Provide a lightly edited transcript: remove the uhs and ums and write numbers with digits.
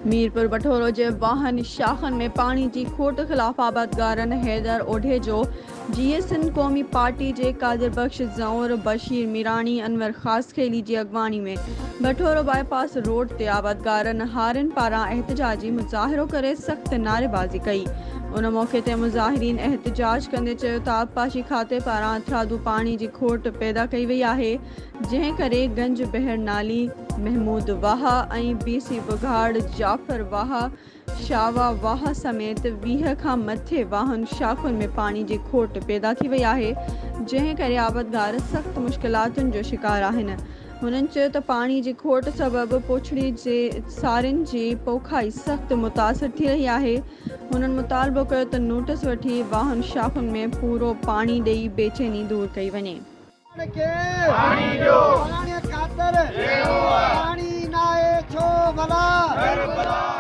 ميرپور بٺورو جي واهن شاخن ۾ پاڻي جي کوٽ خلاف آبادگارن حيدر اوڍيجو، جيئي سنڌ قومي پارٽي جي قادر بخش زئور، بشير ميراڻي، انور خاصخيلي جي اڳواڻي ۾ بٺورو باء پاس روڊ تي آبادگارن هارين پاران احتجاجي مظاهرو ڪري سخت نعريبازي ڪئي. ان موقعي تي مظاهرين احتجاج ڪندي چيو ته آبپاشي کاتي پاران هٿرادو پاڻي جي کوٽ پيدا ڪئي وئي آهي جنهن ڪري گنج بحر نالي، محمود واهه ۽ بي سي بگهاڙ، جعفر واهه، شاوا واهه سميت 20 کان مٿي واهن شاخن ۾ پاڻي جي کوٽ پيدا ٿي وئي آهي، جنهن ڪري آبادگار سخت مشڪلاتن جو شڪار آهن. هنن چيو ته پاڻي جي کوٽ سبب پوڇڙي جي سارين جي پوکائي سخت متاثر ٿي رهي آهي. هنن مطالبو ڪيو ته نوٽس وٺي واهن شاخن ۾ پورو پاڻي ڏئي بيچيني دور ڪئي وڃي. پاڻ کي پاڻي ڏيو پاڻي خاطر پاڻي ناهي ڇو ڀلا.